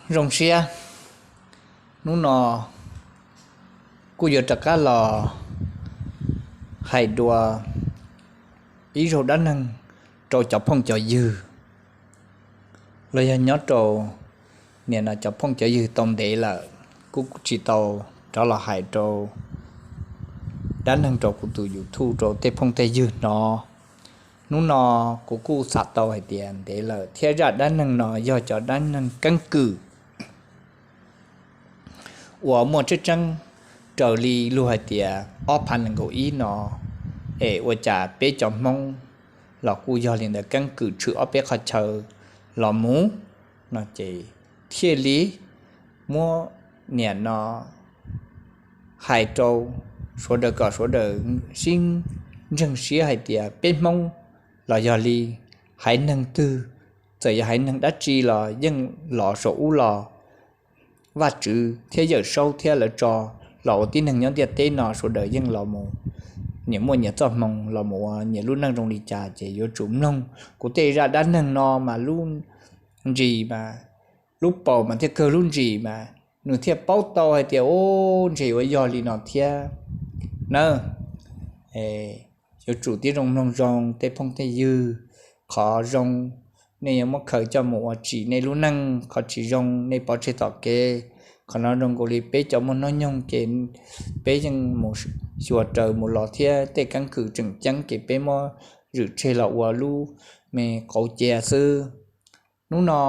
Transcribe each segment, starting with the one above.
Zoo siab, hnub no kuj yuav rov qab los hais dua ib zaug dab neeg rau cov phooj cov ywg, los yog nyob rau nim no cov phooj cov ywg tau ntev lawm kuj tsis tau rov los hais rau dab neeg rau kuv tus YouTube rau tej phooj tej ywg hnov. Hnub no kuv kuj xam tau hais tias ntev lawm thiab zaj dab neeg no yog cov dab neeg keeb kwm uas muaj tseeb tseeb raws li luag hais tias ob phav nees nkaum ib no, es ua cas peb cov Hmoob los kuj yog li ntawd keeb kwm tshwm ob peb qhov chaw los mus no ces thiaj li muab nim no hais rau sawv daws kom sawv daws sib ntseeg siab hais tias peb Hmoob los yog li haiv neeg twg, txawm yog haiv neeg dab tsi los yeej los saum ub los Vajtswv thiab Yawm Saub thiab lawv tso los ua tib neeg nyob ntiaj teb no sawv daws yeej los mus nyias muaj nyias txoj hmoo los mus ua nyias lub neej zoo li cas ces yuav tsum mloog kuv tej zaj dab neeg no mas lub ntsis mas, lub paus mas thiaj kawg lub ntsis mas nws thiaj paub tau hais tias ub ntshe yuav yog li no thiab na. Yuav tsum tib zoo mloog zoo tej phooj tej ywg, qhov zoo nej yuav muab khaws coj mus ua tsim nej lub neej, qhov tsis zoo nej pov tseg tom kev. Qhov no zoo nkaus li peb cov muaj hnub nyoog ces peb yeej mus xyuas raws mus los thiab tej keeb kwm tseem ceeb ces peb muab zwm tseg los ua lub me qauv cia xwb. Hnub no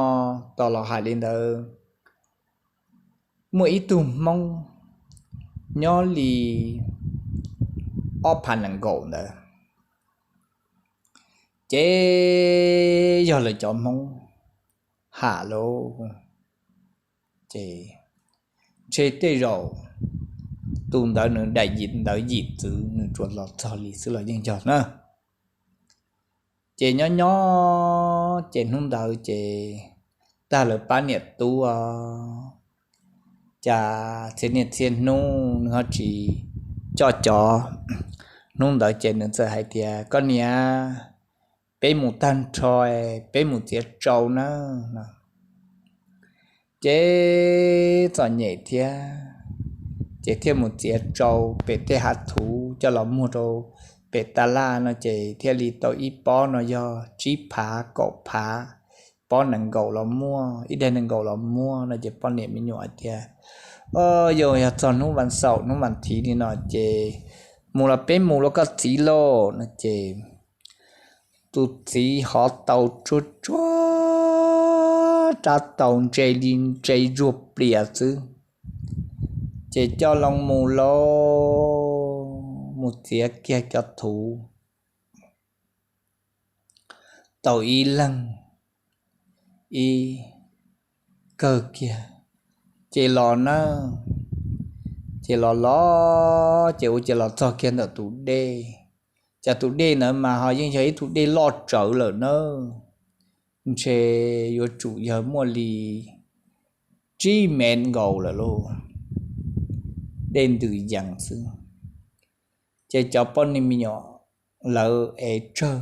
tos los hais li ntawd, muaj ib tug Hmoob nyob li ob phav nees nkaum ntawd, ces yog lawv cov Hmoob ham lauj, ces ntshe tej zaum tus ntawd nws daim yim ntawd yim txwv nws tsuas los txog li xwb los yeej yog na. Ces nyob nyob ces hnub ntawd ces tag lawv pab niam tub, cas txhia niaj txhia hnub nws ho tsis coj cov. Hnub ntawd ces nws txawm hais tias koj niam, peb mus tag nrho, peb mus txiav tsau na no. Ces txom nyem thiab, ces thiaj mus txiav tsau pem tej hav thuv coj los muag rau pem taj laj no ces thiaj li tau ib pob no yog tsib phav kaum phav, pob nees nkaum los muaj, ib daig nees nkaum los muaj no ces poj niam me nyuam hais tias, o, yog, yog txog hnub vas xaum hnub vas thiv li no ces mus los peb mus los koj txiv lauj no ces tus txiv hov tau tsuag tsuag, rab taus ntse li ntse zuag plias xwb, ces coj loo mus lauj, mus txiav kiag cov thuv tau ib leeg ib kawg kiag, ces los na, ces los los ces ua cas los txog kiag ntawm tus dej, cas tus dej ntawd mas ho yeej yog ib tug dej loj tsawv lawm na, ntshe yuav tsum yog muaj li tsib mev nkaus lawm lauj, dej ntws yees xwb. Ces cov poj niam me nyuam lawv ev tsawg,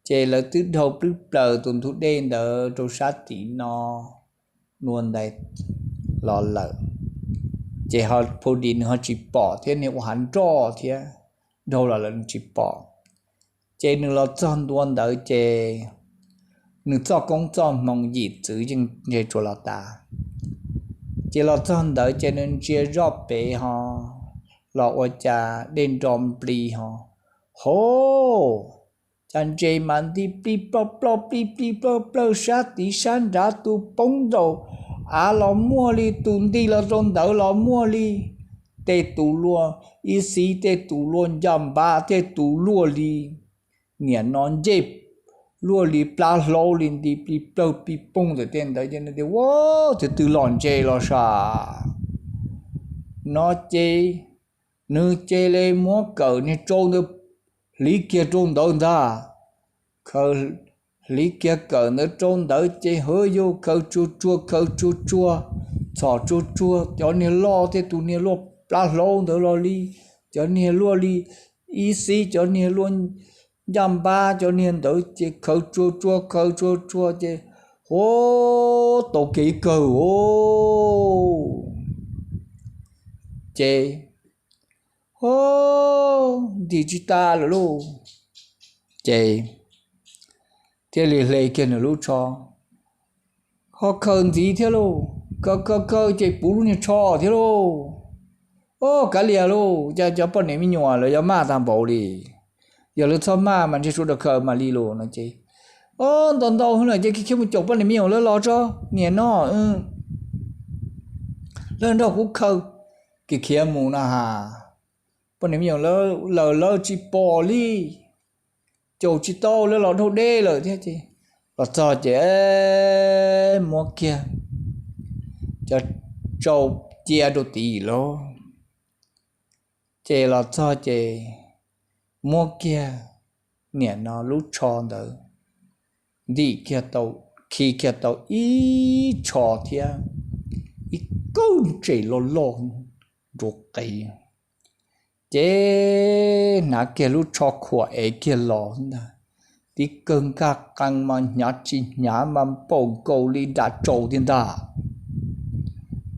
ces lawv twb dhau plwb plaws tus ntug dej ntawd rau sab tim no dua ntais los lawm, ces ho phu dis nws ho tsis pom thiab, nws ua hav nroj thiab, dhau los lawm nws tsis pom. Ces nws los txog ntua ntawd ces nws txoj koob txoj hmoo yim txwv yeej ntshe tsuas los tas. Ces los txog ntawd ces nws ntsia zoj pem ho los ua cas dej nro npli ho, ho, cas ntses mas nti plig plawg plawg plig plig plawg plawg sab tid sab nrad, tus poob ntaus av los muaj li, tus nti los rau ntawd los muaj li, tej tus luaj ib xib, tej tus luaj ncaj npab, tej tus luaj li niam no ncej, luaj li plab hlaub li, nti plig plawg plig poog ntawm tej ntawd ces nws tias ua twb twb los ntses los sav no ces nws cia li muab kawm niag tsau ntawd hliv kiag rau ntawd ntag. Khaws hliv kiag kawm ntawd rau ntawd ces hwv yug khaws tsuag tsuag khaws tsuag tsuag, txhom tsuag tsuag cov niag loj tej tus niag luaj plab hlaub ntawd los li, cov niag luaj li ib xib, cov niag luaj ncaj npab, cov niag ntawd ces khaws tsuag tsuag khaws tsuag tsuag ces hu tau kiag ib kawg, ces nti tsis tas lawm lauj, ces thiaj li hle kiag nws lub tsho, ho khaws ntxiv thiab lauj, khaws khaws khaws ces puv lub niag tsho thiab lauj. Ob, kav liam lauj, cas cov poj niam me nyuam lawv yuav maj tag npaum li, yog lawv txhob maj mas ntshe sawv daws khaws mam li lauj no ces, ob, ntau ntau hwv lawm ces khiav mus caum poj niam me nyuam lawv los tso, niam no, lawv nrog kuv khaws. Khiav khiav mus no ha, poj niam me nyuam lawv lawv tsis pom li, caum tsis tau, lawv los dhau deb lawm thiab ces, los txog ces muab kiag cov tsau cia rau tid lauj. Ces los txog ces muab kiag niam no lub tsho ntawd ntim kiag tau, khi kiag tau ib tsho thiab ib kawm ntses loj loj nruav qees, ces hnav kiag lub tsho khuam ev kiag los ntag, tib kawg nkag qees mas hnyav tsis hnyav mas npaum nkaus li nram tsaus tiag ntag.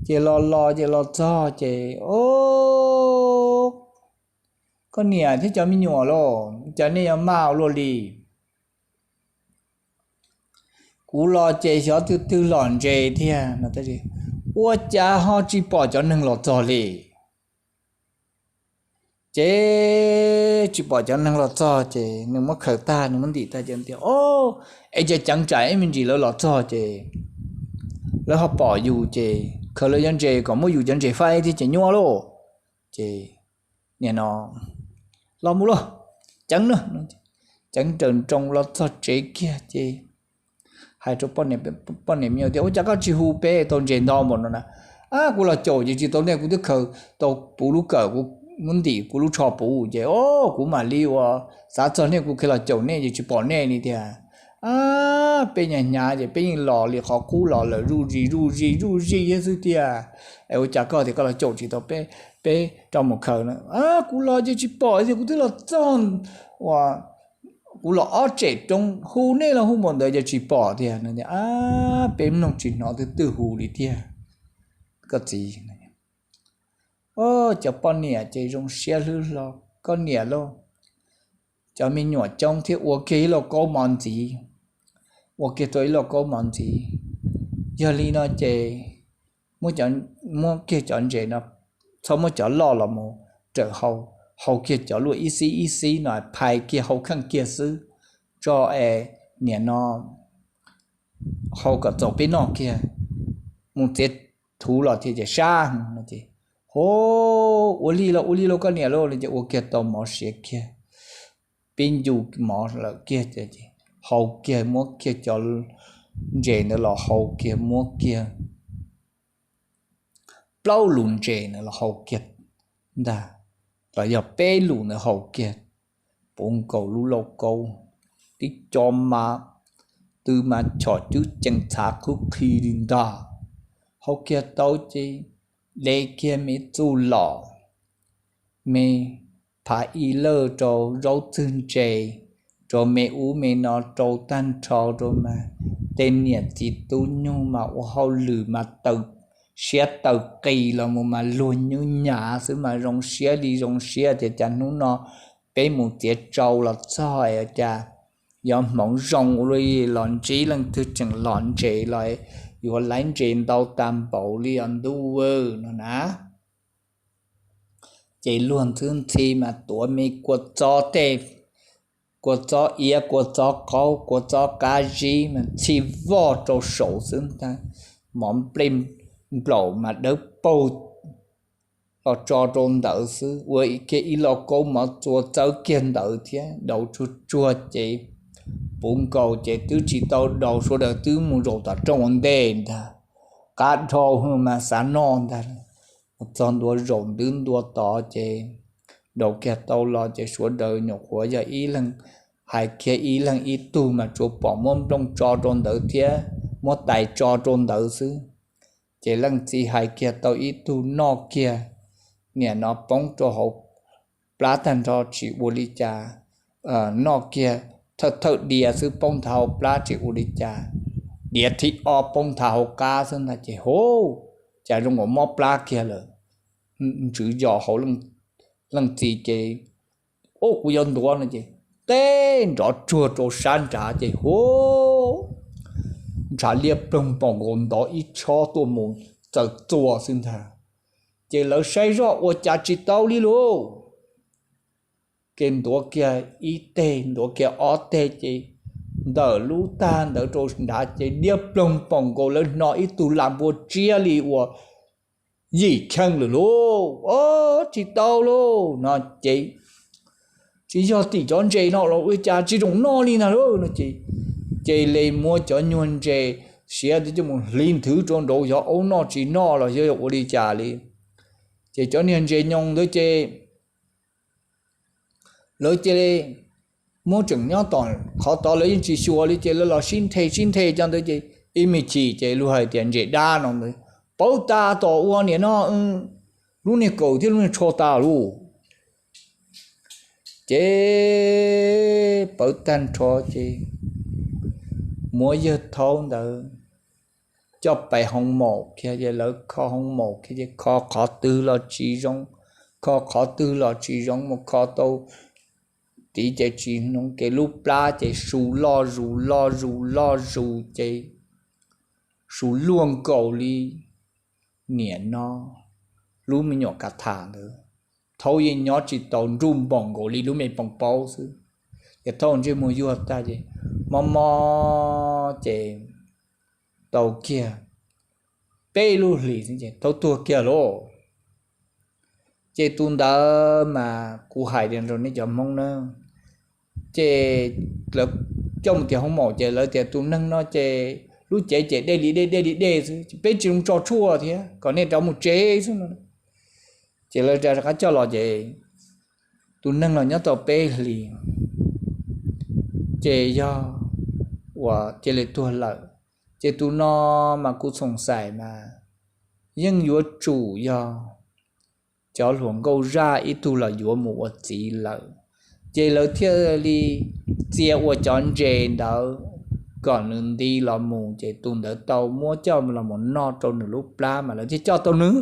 Ces los los ces los txog ces, ob, koj niam thiab cov me nyuam lauj, cas nej yuav maj ua luaj li? Kuv los ces xyov twg twg lom ntses thiab no, ua cas ho tsis pom cov neeg los txog li? Ces tsis pom cov neeg los txog ces nws muab khaws tag, nws muab ntim tag ces tias, ob, es cov ceev tsam ib me ntsis lawv los txog ces lawv ho pom yus ces khaws lawv cov ntses kom muab yus cov ntses faib thiab ces nyuaj lauj. Ces nim no los mus lauj, ceev na, ceev raws nroos los txog tsev kiag ces hais rau poj niam me nyuam tias, ua cas koj tsis hu peb tau ntses ntau npaum no na? Ab, kuv los caum ces tsis tau nej, kuv twb khaws tau puv lub kawm, kuv muab ntim kuv lub tsho puv ces, ob, kuv mam li ua, xav txog nej kuv khiav los caum nej ces tsis pom nej li tiag. Ab, peb hnyav hnyav ces peb yeej los li qhov qub los lawm, zuj zis zuj zis zuj zis thiab xwb tiag. Es ua cas koj tias koj los caum tsis tau peb, peb rov mus khaws na? Kuv los ces tsis pom tiag, kuv twb los txog, ua, kuv los ob tsem roob, hu nej los hu npaum ntawd ces tsis pom tiag no. Ab, peb mloog tsis hnov twb twb hu li tiag. Koj txiv, ob, cov poj niam ces zoo siab hlwb hlo, koj niam lauj. Cov me nyuam coob thiab ua kiag ib lauj kaub mov ntxiv, ua kiag tau ib lauj kaub mov ntxiv. Yog li no ces muab kiag cov ntses no, txhob muab cov loj los mus raws hau, hau kiag cov luaj ib xib ib xib no phais kiag hau kheej kiag xwb, tso es nim no hau kom txaus peb noj kiag, mus txiav thuv los thiaj ces sab no ces, ho, ua li los ua li lauj koj niam lauj, ces ua kiag tau mov siav kiag, pib ncu mov lawm kiag ces hau kiag, muab kiag cov ntses ntawd los hau kiag, muab kiag plaub lus ntses ntawd los hau kiag ntag, los yog peb lus ntawd hau kiag, puv nkaus lub lauj kaub, tib co mas tw mas chom cwb cees txhav qhwb qhi li ntag. Hau kiag tau ces de kiag me txuj lom, me phav ib lawj rau zaub txwg ntses, rau me ub me no rau tag nrho rau mas tej niam txiv tub nyuj mas ua hauj lwm mas taw siab taw qis los mus mas luag nyub nyav xwb mas zoo siab li zoo siab tias cas hnub no peb mus txiav tsau los txog cas yuav hmoov zoo ua luaj li, los ntsib leej twg tseem lom ntses los yuav laiv ntses ntau tag npaum li os ntuj aw no na. Ces luag ntxhwb ntxhi mas tuav me kua txob tej, kua txob iab, kua txob qaub, kua txob qab zib mas ntxhi voj rau saud xwb ntag, mov nplej nplaum mas dawb paug los tso rau ntawd xwb, ua kiag ib lauj kaub mov txua txawb kiag ntawd thiab, daus tsuag tsuag ces puv nkaus ces twb tsis tau daus, sawv daws twb mus zaum tom rooj ua ntej ntag, qab dhau mas xav noj ntag. Mus txog ntua zaum ntwv ntua tod ces daus kiag tau los ces sawv daws nyuam qhuav yog ib leeg hais kiag ib leeg ib tug mas tsuas pom muab nplooj tso rau ntawd thiab muab tais tso rau ntawd xwb. Ces leej txiv hais kiag tau ib tug noj kiag, niam no poob rau hauv plab tag nrho tsis ua li cas, noj kiag thawj thawj diav xwb poob nthav hauv plab tsis ua li cas. tiav thib ob poob nthav hauv qab xwb ntag ces hu, cas zoo ua mob plab kiag lawm. Ntswv zos hauv leej txiv ces, Ub, kuv yuav ntuav no ces teb nrov tsuag rau sab nrad ces hu, ntshav liab ploog npaum nkaus ntov ib tshob tuaj mus txaws txua xwb ntag. Ces lawv saib zoj ua cas tsis tau li lauj. Ces ntuav kiag ib teg ntuav kiag ob teg ces ntawm lub tag ntawd rau nrad ces liab ploog npaum nkaus lawv hno ib tug lam npua tsiab li uas yim kheej lawm lauj. Tsis tau lauj no ces, Tsis yog tim cov ntses no los ua cas tsis zoo noj li na lauj no ces, cia li muab cov nyuag ntses siav coj mus hliv nthwv rau nraud xyov aub noj tsis noj los xyov yog ua li cas li. Ces cov niag ntses nyoos ntawd ces lawv cia li muab tseem nyob tom qhov tod lawv yeej tsis xyuas li ces lawv los sib nthe sib nthe cov ntawd ces ib me chim ces luag hais tias ntses dab no ntawd pawv tas tom ua niam no lub niag kaum thiab lub niag tsho tas lauj. Ces pawv tag nrho ces muab yawg thaub ntawd coj pais hoo maum kiag ces lawv kho hoo maum kiag ces kho qhov twg los tsis zoo, kho qhov twg los tsis zoo mus kho tau tid ces tsis zoo ces lub plab ces su loj zus loj zus loj zus ces su luaj nkaus li niam no lub me nyuam ka tham ntawd. Thaub yeej nyob tsis tau nruj npaum nkaus li lub me poo paub xwb. Ces thaub ntsej muag yuag tag ces mob mob ces tau kiag peb lub hlis xwb ces thaub tuag kiag lauj. Ces tus ntawd mas kuv hais tias rau nej cov Hmoob na, ces lawv coj mus tim hoo maum ces lawv tias tus neeg no ces lub cev ces dej li dej dej li dej xwb ces peb tsis zoo tso tshuaj thiab kom nej rov mus tsev xwb no. Ces lawv rov qab coj los ces tus neeg los nyob tau peb hlis ces yog uas cia li tuag lawm. Ces tus no mas kuv txhoom xais mas yeej yuav tsum yog cov hluas nkauj zaj ib tug los yuav mus ua txiv lawm, ces lawv thiaj li txia ua cov ntses ntawd kom nws nti los mus ces tus ntawd tau muab coj los mus noj rau nws lub plab mas lawv thiaj coj tau nws.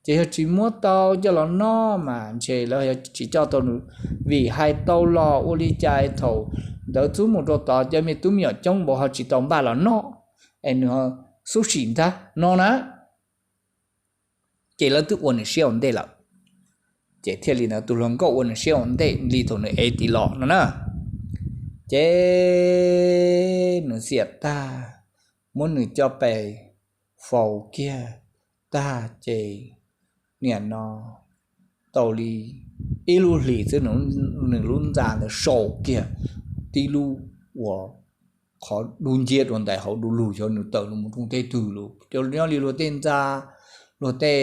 Ces yog tsis muab tau coj los noj mas ntshe lawv tsis coj tau nws, vim hais tau los ua li cas thaum ntawd txub mus rau tod cov me tub me nyuam coob npaum ho tsis tau npaj los noj es nws xub sim ntag no na. Ces lawv twb ua nws siab ua ntej lawm, ces thiaj li ntawd tus hluas nkauj ua nws siab ua ntej li thaum nws ev tis los no na. Ces nws xiam tag, muab nws coj pais faus kiag tag ces niam no tau li ib lub hlis xwb nws lub ntxa ntawd sau kiag tib lub uas qhov dub nciab dua ntais hauv du lug xyov nws tawm los mus rau tej twg lawm. Cov nyob li luag tej ntxa, luag tej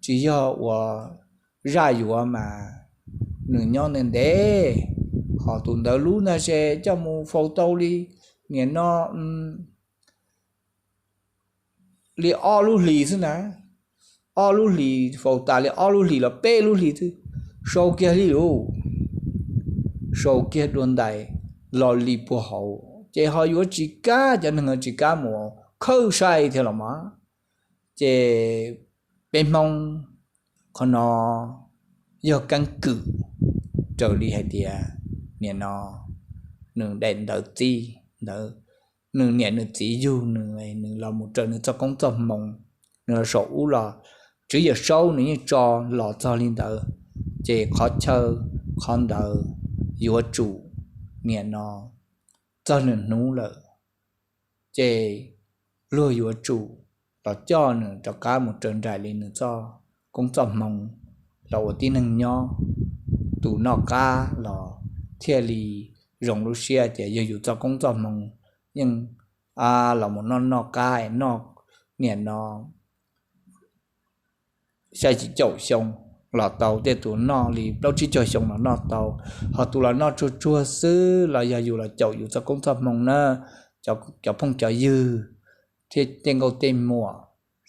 tsis yog uas zaj yuav mas nws nyob ntev ntev, ho tus ntawd lub ntag se coj mus faus tau li niam no li ob lub hlis xwb na. Ob lub hlis faus tas li ob lub hlis los peb lub hlis xwb, sau kiag li lauj, sau kiag dua ntais los li puag hauv ces ho yuav tsis kam, cov neeg tsis kam mus khawb saib thiab los mas. Ces peb Hmoob qhov no yog keeb kwm raws li hais tias niam no nws daim ntawv txij ntawd, nws niam nws txiv yug nws, nws los mus raws nws txoj koob txoj hmoo, nws los saum ub los Tswv Yawm Saub nws yeej tso los txog li ntawd, ces qhov chaw qhov ntawd yuav tsum niam no txog nws hnub lawm, ces luag yuav tsum los coj nws rov qab mus raws nraim li nws txoj koob txoj hmoo los ua tib neeg nyob. Tus noj qab los thiaj li zoo lub siab tias yog yus txoj koob txoj hmoo yeej los mus noj noj qab es noj niam no xya caum xyoo los tau, tej tus noj li plaub tsib caug xyoo los noj tau, ho tus los noj tsuag tsuag xwb los yog yus los caum yus txoj koob txoj hmoo na. Cov phooj cov ywg thiab tej nkauj tej muam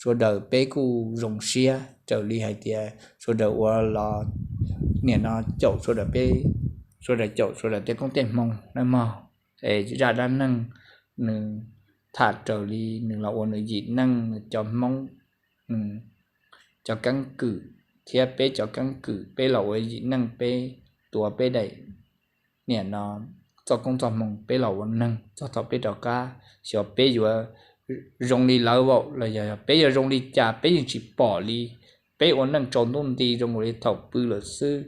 sawv daws peb kuj zoo siab raws li hais tias sawv daws ua los niam no caum sawv daws peb, sawv daws caum sawv daws tej koob tej hmoo na mog. Es zaj dab neeg nws tham raws li nws los ua nws yim neej, nws cov Hmoob, nws cov keeb kwm thiab peb cov keeb kwm, peb los ua yim neej, peb tuav peb daim niam no txoj koob txoj hmoo, peb los ua neeg txog thaum peb rov qab, xyov peb yuav zoo li lawv vaum los yog peb yuav zoo li cas, peb yeej tsis pom li. Peb ua neej tsaus ntuj nti zoo li thaum pw lawm xwb,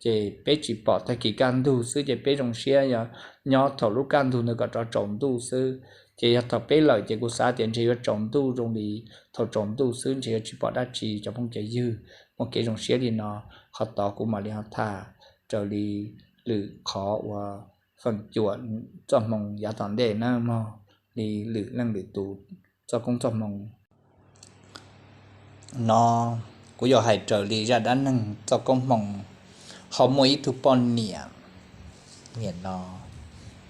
ces peb tsis pom tag kis kaj ntug xwb, ces peb zoo siab yog nyob thaum lub kaj ntug ntawd kom rov tsaus ntuj xwb. Ces yog thaum peb lawm ces kuv xav tias ntshe yuav tsaus ntuj zoo li thaum tsaus ntuj xwb, ntshe yuav tsis pom dab tsi. Cov phooj cov ywg, muaj kev zoo siab li no, qhov tod kuv mam li ho tham raws li lwm qhov uas feem cuam txoj hmoo yav tom ntej na mog, li lwm leej lwm tus txoj koob txoj hmoo no. Kuv yuav hais raws li zaj dab neeg txoj koob hmoo, ho muaj ib tug poj niam, niam no,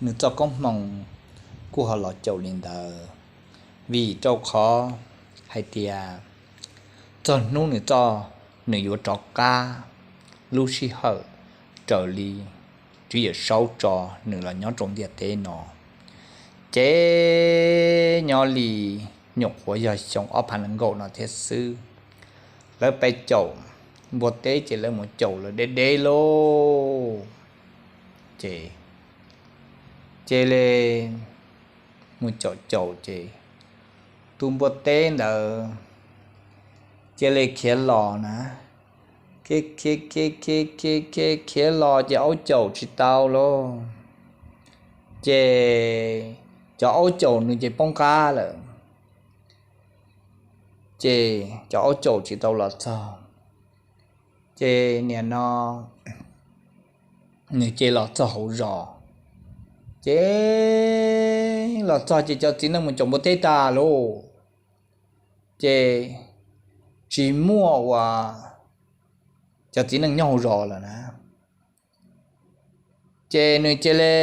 nws txoj koob hmoo kuj ho los caum li ntawd, vim rau qhov hais tias txog hnub nws txoj, nws yuav rov qab lub sij hawm raws li Tswv Yawm Saub tso nws los nyob rau ntiaj teb no. Ces nyob li nyuam qhuav yog xyoo ob phav nees nkaum no thiab xwb, lawv pais caum npua teb ces lawv mus caum lawv deb deb lauj. Ces cia li mus caum caum ces tus npua teb ntawd cia li khiav los na, khiav khiav khiav khiav khiav khiav los ces aub caum tsis tau lauj. Ces cov aub caum nws ces poob qab lawm, ces cov aub caum tsis tau los txog. Ces niam no nws ces los txog hauv zos, ces los txog ces cov txiv neej mus caum npua teb tag lauj, ces tsis muaj uas cov txiv neej nyob hauv zos lawm na. Ces nws cia li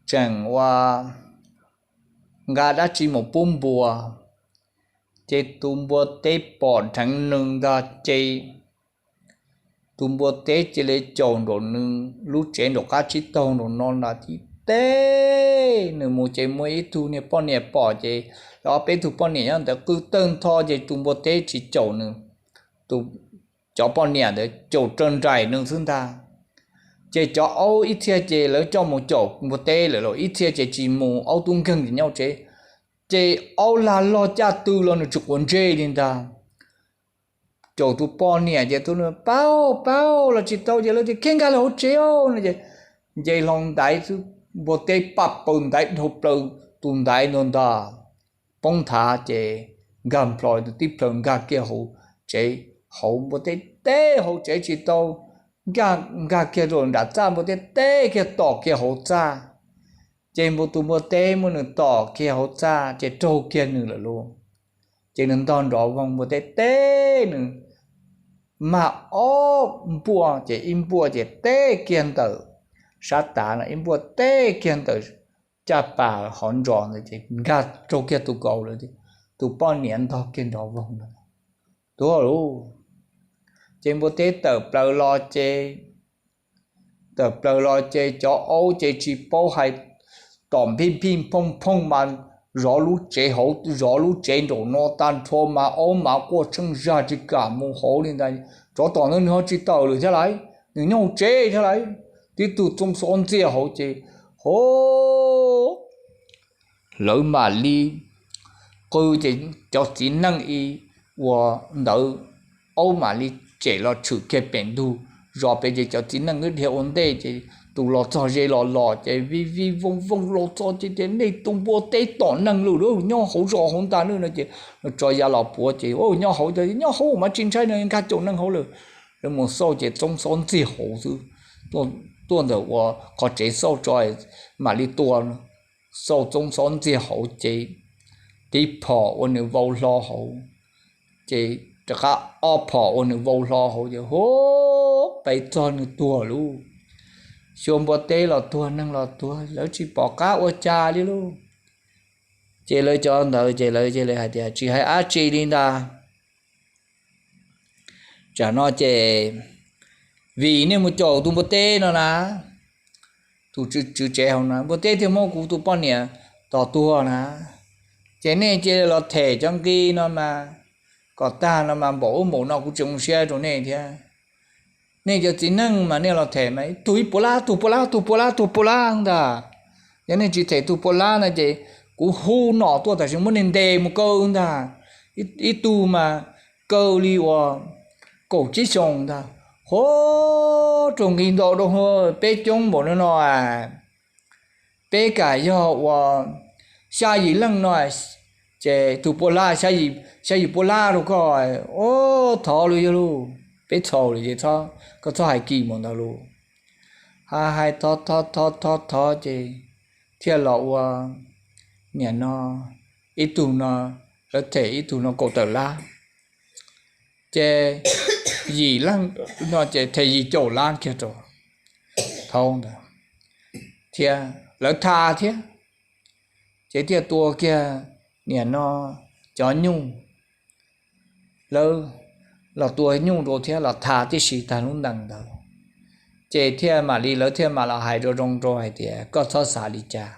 tseem ua nqa dab tsi mus pub npua, ces tus npua teb pom dheev nws ntag ces tus npua teb cia li caum nraum nws lub tsev nraum qab tsib taug nraum no ntag. Ces teb nws mus ces muaj ib tug niag poj niam pom ces lawv ob peb tug poj niam nyob ntawd qw tawg ntho ces tus npua teb tsis caum nws, tus, cov poj niam ntawd caum raws nraim nws xwb ntag. Ces cov aub ib txhia ces lawv coj mus caum npua teb lawm los ib txhia ces tsis mus, aub tub nkeeg ces nyob tsev. Ces aub lag log caj tw los nws tsis quav ntsej li ntag. Caum tus poj niam ces tus, paub paub los tsis tau ces lawv tias khiav nkag los hauv tsev no ces nce hlo ntaiv xwb, npua teb paj paws ntaiv dhau plaws tus ntaiv ntag ntag, poob nthav ces nkag nplho tus tib plhaw nkag kiag hauv tsev, hauv npua teb teb hauv tsev tsis tau, nkag kiag rau nram txaj npua teb teb kiag tom kiag hauv txaj. Ces npua, tus npua teb muab nws tom kiag hauv txaj ces raug kiag nws lawm lauj. Ces nws ntog nrov voog npua teb teb nws mag ob npuaj ces ib npuaj ces teb kiag ntawm sab tav no, ib npuaj teb kiag ntawm caj pas hov ntsos ntawd ces nkag raug kiag tus kaus lawm, tus poj niam ntog kiag nrov voog lawm. Tuag lauj. Ces npua teb tawm plaws los ces, tawm plaws los ces cov aub ces tsis paub hais, tom nphij nphij nphooj nphooj mas zov lub tsev hauv zov lub tsev nraum no tag nrho mas aub mas quaj tsheej zag tsis kam mus hauv li ntag. Tsov tom ntawd nws ho tsis tawm lawm thiab lauj, nws nyob hauv tsev thiab lauj. Tib tug txoov xov ntxiag hauv ces, ho lawv mam li qw ces cov txiv neej ib ua ntawd, aub mam li tsem los tshwm kiag pem ntug zos pem ces cov txiv neej wb dhia ua ntej ces tus los txog ze los los ces vij vij vooj vooj los txog ces tias nej tus npua teb tom neeg lawm nyob hauv zos hauv ntag no ces tso ya los puav ces nyob hauv, nyob hauv mas tsis ntshai no nkag caum neeg hauv lawm. Lawv mus xauj ces txoov xov ntxiag hauv xwb, tuaj ntawm ua qhov tsev xauj tso mam li tua. Xauj txoov xov ntxiag hauv ces tib phom ua nws vau hlo hauv, ces rov qab ob phom ua nws vau hlo hauv ces hu, pais txog nws tuag lauj. Xyov npua teb los tuag neeg los tuag lawv tsis pom qab ua cas li lauj. Ces lawv cov ntawd ces lawv cia li hais tias tsis hais dab tsi li ntag. Tsam no ces vim nej mus caum tus npua teb no na, tus tswv tsev hauv na, npua teb thiaj muab kuv tus poj niam tom tuag na. Ces nej cia li los them cov nqi no mas kom tag no mas npaum ub npaum no kuv tsis zoo siab rau nej thiab. Nej cov txiv neej mas nej los them mas tug ib puas lab, tug puas lab, tug puas lab, tug puas lab ntag. Yog nej tsis them tug puas lab no ces kuv hu nom tuaj tam sim muab nej ntes mus kaw ntag. Ib tug mas kaw li uas kaum tsib xyoos ntag. Huv, raug nqi ntau rau peb coob npaum no no, peb kam yog uas xya yim leej no, ces tug puas lab, xya yim puas lab rau koj, thov lawm yog lawm, peb txhaum lawm ces koj txhob hais kim mus ntawd lawm. Hais hais thov thov thov thov ces thiaj los ua, niam no, ib tug no, lawv them ib tug no kaum tawm lab, ces yim leej no ces them yim caum lab kiag rau thaum ntawd thiab lawv tham thiab, ces thiaj tua kiag niam no cov nyuj, lawv los tua nyuj rau thiab los tham tib si tag lub ntees ntawd, ces thiaj mam li lawv thiaj mam los hais rau zoo rau hais tias koj txhob xav li cas,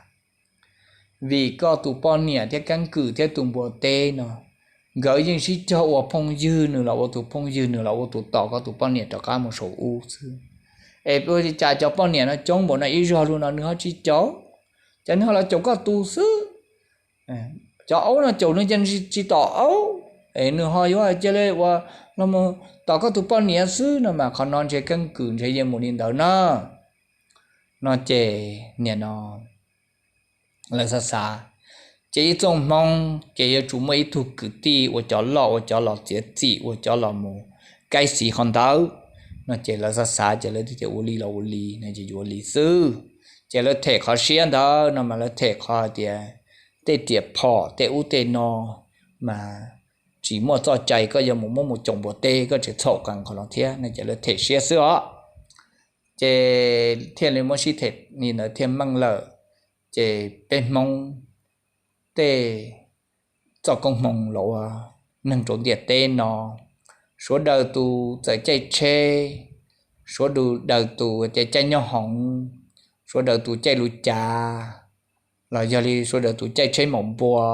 vim koj tus poj niam thiab keeb kwm thiab tus npua teb no, nkawd yeej sib cog ua phooj ywg, nws los ua tus phooj ywg, nws los ua tus tos koj tus poj niam rov qab mus saum ub xwb. Es ua li cas cov poj niam no coob npaum no ib zog lug no nws ho tsis caum, ces nws ho los caum koj tus xwb. Cov aub no caum nws ces tsis tom aub, es nws ho yuav cia li ua los mus tos koj tus poj niam xwb no mas qhov no ntshe keeb kwm ntshe yeej mus li ntawd na. No ces niam no lawv xav xav, ces ib txooj hmoo ces yuav tsum muaj ib tug kwv tij ua cov loj ua cov los txiav txim ua cov los mus kaib xiv qhov ntawd. No ces lawv xav xav ces lawv tias ua li los ua li no ces yuav li xwb. Ces lawv them qhov siab ntawd no mas lawv them qhov hais tias tej riam phom tej ub tej no mas tsis muaj txoj cai koj yuav mus muab mus caum npua teb, koj tseem txhaum qees qhov no thiab no ces lawv them siab xwb os. Ces thiaj li muab sib them li ntawd thiaj meej lawm. Ces peb Hmoob tej txoj koob hmoo los ua neeg rau ntiaj teb no, sawv daws tus txawm caij tsheb, sawv daws tus caij nyob hoov, sawv daws tus caij lub cav, los yog li sawv daws tus caij tsheb maum npua,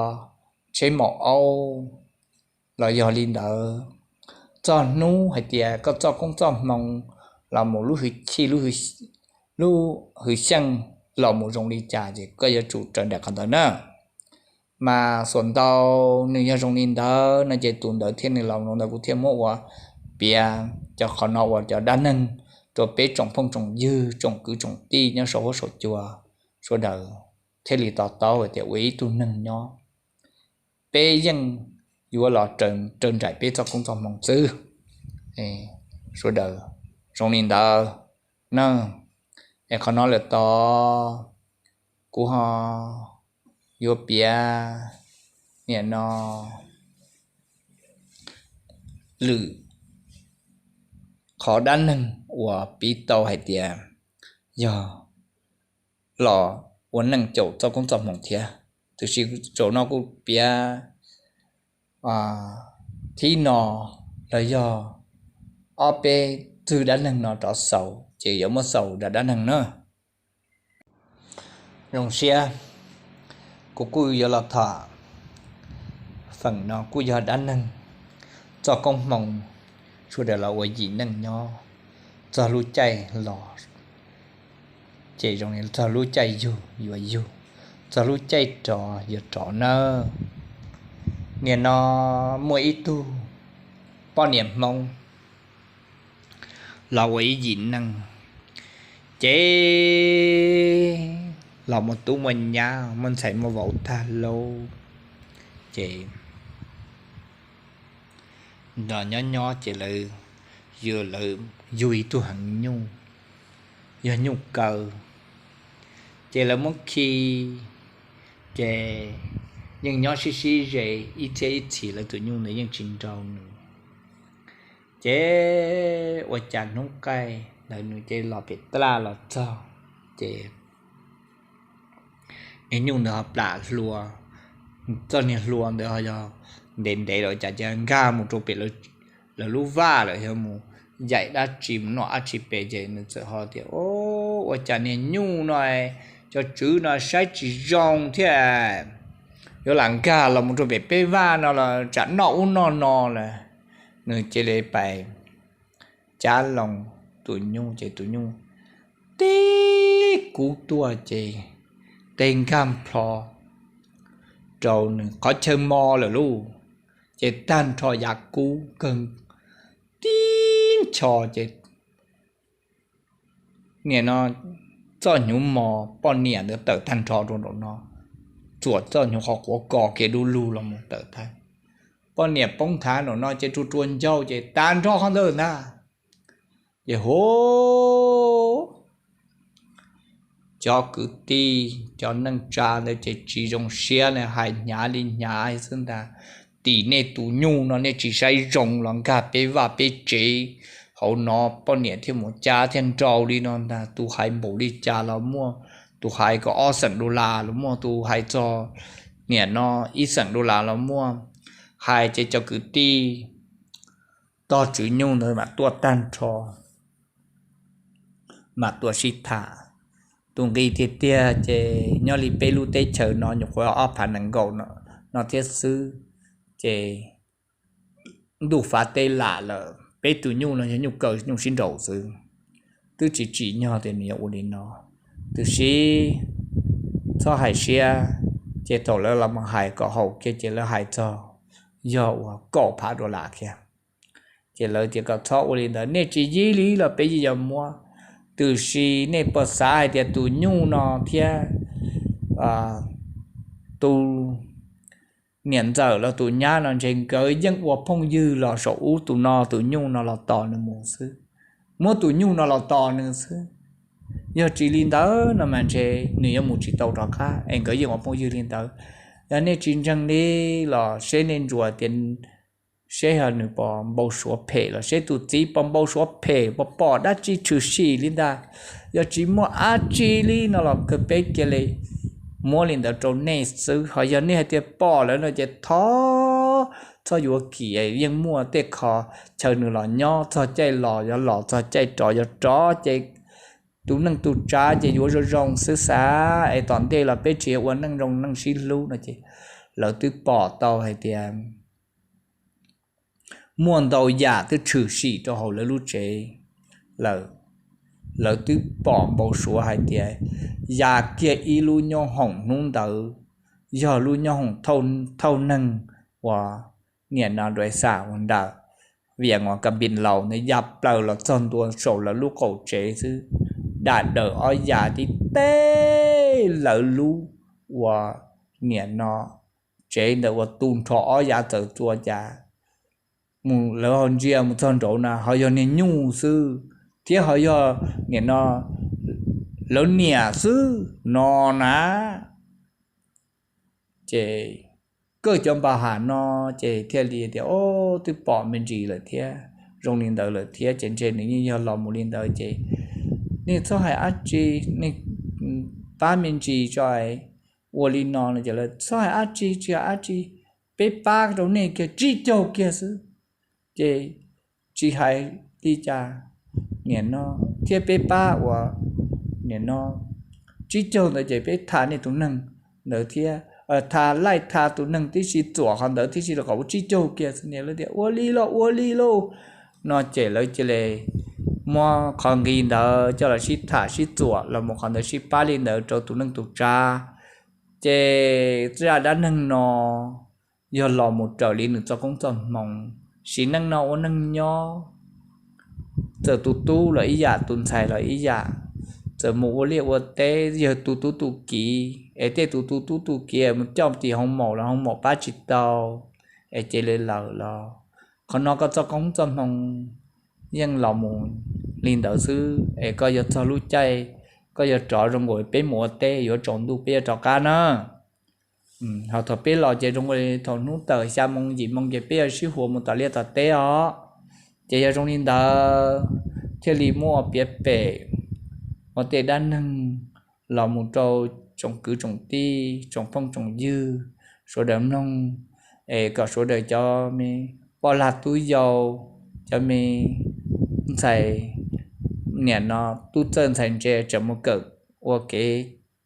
tsheb maum aub, los yog li ntawd, txog hnub hais tias koj txoj koob txoj hmoo los mus lub hwj chim, lub hwj xyeej los mus zoo li cas ces koj yuav tsum raws nraim qhov ntawd na. Mas xuas ntau nws yog zoo li ntawd no ces tus ntawd thiaj nws los ntawd kuv thiaj muab ua piav cov qhov no ua cov dab neeg rau peb tsoom phooj tsoom ywg tsoom kwv tsoom tij nyob saum huab saum cua sawv daws thiaj li to taub hais tias ua ib tug neeg nyob peb yeej yuav los raws nraim peb txoj koob txoj hmoo xwb. Sawv daws zoo li ntawd na. Es qhov no lawm tod kuv ho yuav piav niam no lwm qhov dab neeg uas piv tau hais tias yog los ua neej caum txoj koob txoj hmoo thiab. Tiam sis zaum no kuv piav thib no los yog ob peb txwg dab neeg no rov xaus ces yuav muab xaus dab dab neeg na. Zoo siab, kuv kuj yuav los tham feem no kuj yog dab neeg txoj koob hmoo, sawv daws los ua yim neej nyob, txog lub caij los ces zoo li txog lub caij yug yuav yug, txog lub caij rov yuav rov nawb. Niam no muaj ib tug poj niam Hmoob los ua ib yim neej, ces los muaj tub muaj nyab muaj ntxhais muaj vauv tag lauj. Ces nyob nyob ces lawv yug ib tug heev nyuj, yog nyuj kaw, ces lawv muab khi, ces yeej nyob sib sib ze ib txhiab ib txhis lawv tus nyuj ntawd yeej tsis nrau nws. Ces ua cas hnub qaij ntawd nws cia li los pem taj laj los txog, ces niag nyuj ntawd ho plam hlua, txoj niag hlua ntawd ho yog ntev ntev los cas ces nkag mus rau pem lawv lub vaj lawm, yog mus yaim dab tsi mus noj dab tsi pem ces nws txawm ho tias, Ua cas niag nyuj no, cov tswv no saib tsis zoo thiab. yuav lam nkag los mus rau pem peb vaj no los tsam noj ub noj no lawm. Nws cia li pais cab loo tus nyuj ces tus nyuj tib kub tuaj ces teb nkag nplho rau nws qhov chaw mos lawm lauj. Ces tag nrho yav kub kawg tib ncho ces nim no txoj hnyuv mos poj niam ntawd tawm tag nrho rau nraum no, txuam txoj hnyuv qhov quav kos kiag dub lug los mus tawm tag. Poj niam poob nthav nraum no ces rua rua ncauj ces tag nrho qhov ntawd ntag. Ces hu cov kwv tij cov neej tsa ntawd ces tsis zoo siab ne, hais hnyav li hnyav xwb ntag. Tim nej tus nyuj no nej tsis saib zoo los nkag peb vaj peb tsev hauv no, poj niam thiaj mus cab thiaj nrau li no ntag. Tus hais npaum li cas los muaj, tus hais kom ob xeem dollar los muaj, tus hais txog nim no ib xeem dollar los muaj. Hais ces cov kwv tij tog tswv nyuj ntawd mam tuaj tag nrho, mam tuaj sib tham. Tus nqi tiag tiag ces nyob li peb lub teb chaws no nyuam qhuav ob phav nees nkaum no thiab xwb, ces ntuj fav teb lam lawm, peb tus nyuj no yog nyuj kaw nyuj sib nraus xwb. Twb tsis tsim nyog tias nws yuav ua li no, tiam sis txhob hais siab. Ces thaum lawv los mus hais kom haum kiag ces lawv hais txog yog uas kaum phav dollar kiag. Ces lawv tias kom txhob ua li ntawd, nej tsis yig li los peb yeej yuav muab, tiam sis nej puas xav hais tias tus nyuj no thiab tus niam ntxawm los tus nyab no ntshe nkawd yeej ua phooj ywg los saum ub, tus no tus nyuj no los tos nws mus xwb, muab tus nyuj no los tos nws xwb. Yog tsis li ntawd no mas ntshe nws yuav mus tsis tau rov qab es nkawd yeej ua phooj ywg li ntawd. Yog nej tsis ntseeg li los seb nej ntsuas tias seb ho nws puas npau suav phem los seb tus txiv puas npau suav phem, puas pom dab tsi tshwm sim li ntag. Yog tsis muaj dab tsi li no los kawg peb cia li muab li ntawd rau nej xwb. Ho yog nej hais tias pom lawm no ces thov txhob yuav kim, yeej muaj tej qho chaw nws los nyob, txog caij los yuav los, txog caij rov yuav rov, ces tus neej tus tsav ces yuav zoo zoo xwb xav es tom ntej los peb tsis ua neej zoo neej sib hlub no ces lawv twb pom tau hais tias muaj ntau yam twb tshwm sim rau hauv lawv lub tsev lawm. Lawv twb pom npau suav hais tias ya kiag ib lub nyob hoom hnub ntawd yog lub nyob hoom thauj neeg uas niam no dua xam ua ntawm viam uas ka npis laus ntawd ya plaws los txog ntua saum lawv lub qaum tsev xwb, dam daws ob ya tib teb lawv lub uas niam no tsev ntawd uas tu nrho ob yav txawv txua cas mus lawv ho ntsia mus txog nraud na ho yog niag nyuj xwb, thiab ho yog niam no lawv niam xwb no na. Ces koj cov npa ham no ces thiaj li tias, o, twb pom me ntsis lawm thiab, zoo li ntawd lawm thiab ces ntshe nws yeej yog los mus li ntawd ces nej txhob hais dab tsi, nej pab me ntsis tso, ua li no no ces lawv txhob hais dab tsi, tsis hais dab tsi, peb pab rau nej kiag tsib caug kiag xwb. Ces tsis hais li cas, niam no thiab peb pab uas niam no tsib caug ntawd ces peb tha nej tus neeg ntawd thiab, tha laij tha tus neeg tib si, txuam qhov ntawd tib si rau kom ua tsib caug kiag xwb. Niam lawv tias ua li los ua li lauj no ces lawv cia li muab qhov nqi ntawd coj los sib tham sib txuam los mus qhov ntawd sib pab li ntawd rau tus neej tus tsav. Ces zaj dab neeg no yog los mus raws li nws txoj koob txoj hmoo, sim neej no ua neej nyob, txawm tus tub los ib yam, tus ntxhais los ib yam, txawm mus ua liaj ua teb, yog tus tub tus kiv es tej tus tus tub tus kiv mus coj tim hoo maum los hoo maum pab tsis tau es cia li lawm los, qhov no koj txoj koob txoj hmoo yeej los mus li ntawd xwb es koj yuav txog lub caij koj yuav rov zoo nkaus peb mus ua teb yuav tsaus ntuj peb yuav rov qab na. Ho thaum peb los ces zoo li thaum hnub tawm xya moo yim moo ces peb yuav sib huas mus tom liaj tom teb os. Ces yog zoo li ntawd thiaj li muab ua piav pem ua tej dab neeg los mus rau tsoom kwv tsoom tij tsoom phooj tsoom ywg sawv daws mloog, es kom sawv daws cov me poj lag tub yau, cov me ntxhais niam no tub txawj ntxhais ntse tseem mus kawm ua kev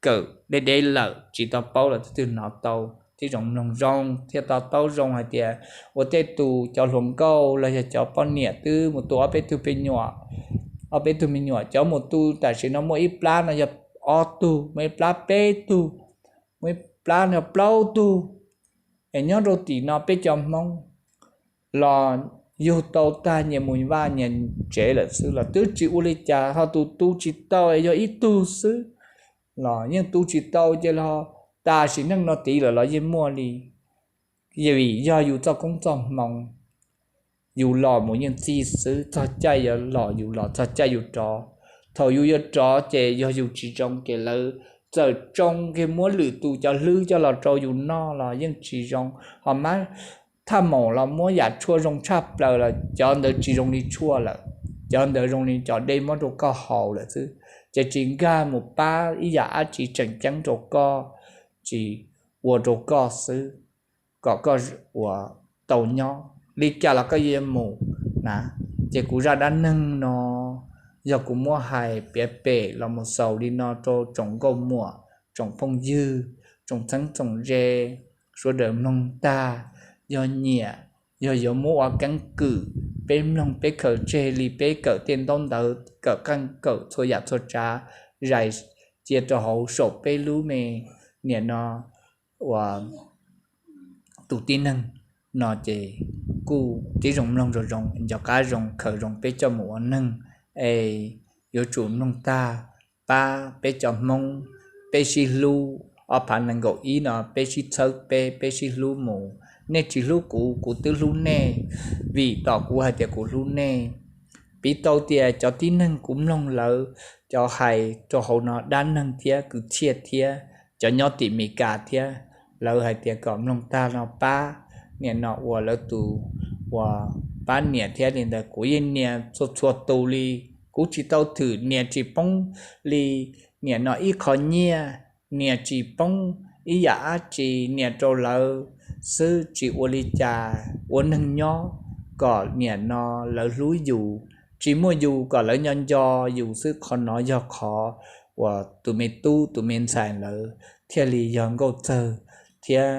kawm deb deb lawm tsis tau paub los twb twb hnov tau tib zoo mloog zoo thiaj to taub zoo hais tias ua tej tus cov hluas nkauj los yog cov poj niam twb mus tu ob peb tug me nyuam, ob peb tug me nyuam, cov mus tu tam sim no muaj ib plab no yog ob tug, muaj ib plab peb tug, muaj ib plab no plaub tug. Es nyob rau tim no peb cov Hmoob los yug tau tag nyias mus vaj nyias tsev lawm xwb los twb tsis ua li cas, ho tus tu tsis tau es yog ib tug xwb los yeej tu tsis tau ces los tam sim neej no tiv lawm los yeej muaj li. Vim yog yus txoj koob txoj hmoov, yus los mus yeej txij xwb, txog caij yuav los yus los, txog caij yus rov. Thaum yus yuav rov ces yog yus tsis zoo ces lawv txawm tsoo kiag muab lwm tus cov hlwb coj los rau yus noj los yeej tsis zoo. Ho mas thaj maum los muab yam tshuaj zoo tshaj plaws los cov ntawd tsis zoo li tshuaj lawm, cov ntawd zoo li cov dej muab rau koj haus lawm xwb, ces tsis nkag mus pab ib yam dab tsi tseem ceeb rau koj, tsis ua rau koj xwb, kom koj ua tau nyob li cas los koj yuav mus na. Ces kuv zaj dab neeg no yog kuv muab hais piav pem los mus xaus li no rau tsoom nkauj muam, tsoom phooj ywg, tsoom txheeb tsoom ze, sawv daws mloog tag, yog nyiam, yog yuav muab ua keeb kwm, peb mloog peb khaws tseg li peb kawm tej ntaub ntawv, kawm qeej kawm txhua yam txhua tsav, zais cia rau hauv saum peb lub me niam no ua tus tib neeg no ces kuj tib zoo mloog zoo zoo, nco qab zoo khaws zoo peb coj mus ua neeg, es yuav tsum mloog tag, pab peb cov Hmoob, peb sib hlub, ob phav nees nkaum ib no peb sib txhawb peb, peb sib hlub mus. Nej tsis hlub kuv, kuv twb hlub nej, vim tom kuv hais tias kuv hlub nej. Piv tau tias cov tib neeg kuv mloog lawv cov hais rau hauv no dab neeg thiab kwv txhiaj thiab cov nyob tim Meskas thiab, lawv hais tias kom mloog tag no pab niam no ua lawv tus, ua pab niam thiab li ntawd. Kuv yeej nias txhua txhua tus li, kuv tsis tau thwm nias tsis poob li niam no ib qho nyiaj, nias tsis poob ib yam dab tsi, nias rau lawv xwb tsis ua li cas. Ua neeg nyob kom niam no lawv hlub yus, tsis muaj yus kom lawv nco nco yus xwb. Qhov no yog qhov uas tus me tub tus me ntxhais lawv thiaj li yog nkauj txawg thiab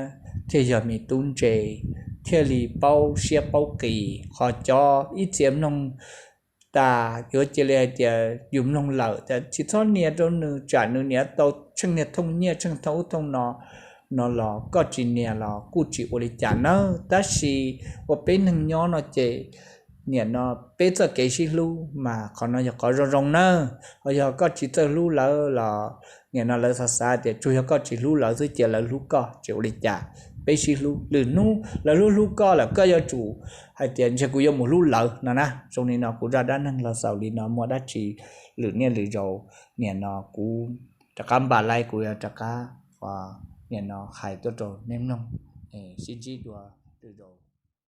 thiaj yog me tub ntse, thiaj li paub siab paub qis. Qhov cov ib txhia mloog tas yuav cia li hais tias yus mloog lawm tias tsis txhob nias rau nws tsam nws niam tau tsheej niag thooj nyiaj tsheej thooj ub thooj no, no los koj tsis nias los kuj tsis ua li cas nawb. Tab sis ua peb neeg nyob no ces niam no peb txoj kev sib hlub mas qhov no yog qhov zoo zoo nawb. Ho yog koj tsis txawj hlub lawv los niam no lawv xav xav tias tsuas yog koj tsis hlub lawv xwb cia lawv hlub koj tsis ua li cas. Peb sib hlub, lwm hnub lawv hlub hlub koj lawm koj yuav tsum hais tias ntshe kuv yuav mus hlub lawv no na. Zoo li no kuv zaj dab neeg los xaus li no, muaj dab tsi lwm niaj lwm zaus niam no kuv rov qab npam laib kuv yuav rov qab niam no hais tuaj rau nej mloog. Sib ntsib dua lwm zaus.